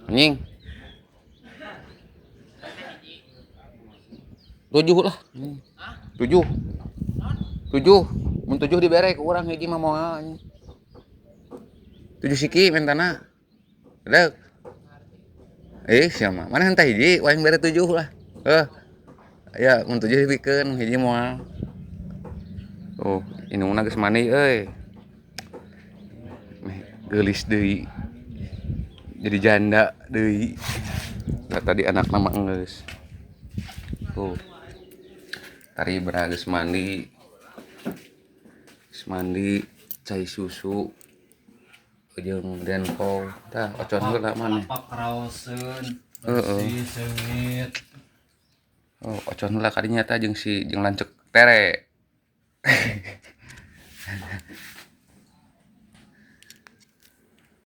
Anjing. 7 lah. 7. 7. Mun 7 dibere ku urang hiji mah moal anjing. 7 siki mentana. Deuk. Eh, siapa? Mana entah hiji, waing bere 7 lah. Eh. Ya, mun 7 dibikeun hiji moal. Oh, indungna geus mandi euy. Meh geulis deui. Jadi janda deui. Nah, tadi anakna mah geus. Tuh. Tari geus mandi. Geus mandi, cai susu jeung denko. Tah, ocon heula maneh. Lapak raoseun. Heeh. Bersih seungit. Oh, ocon heula kadinya tah jeung si jeung lanceuk tere.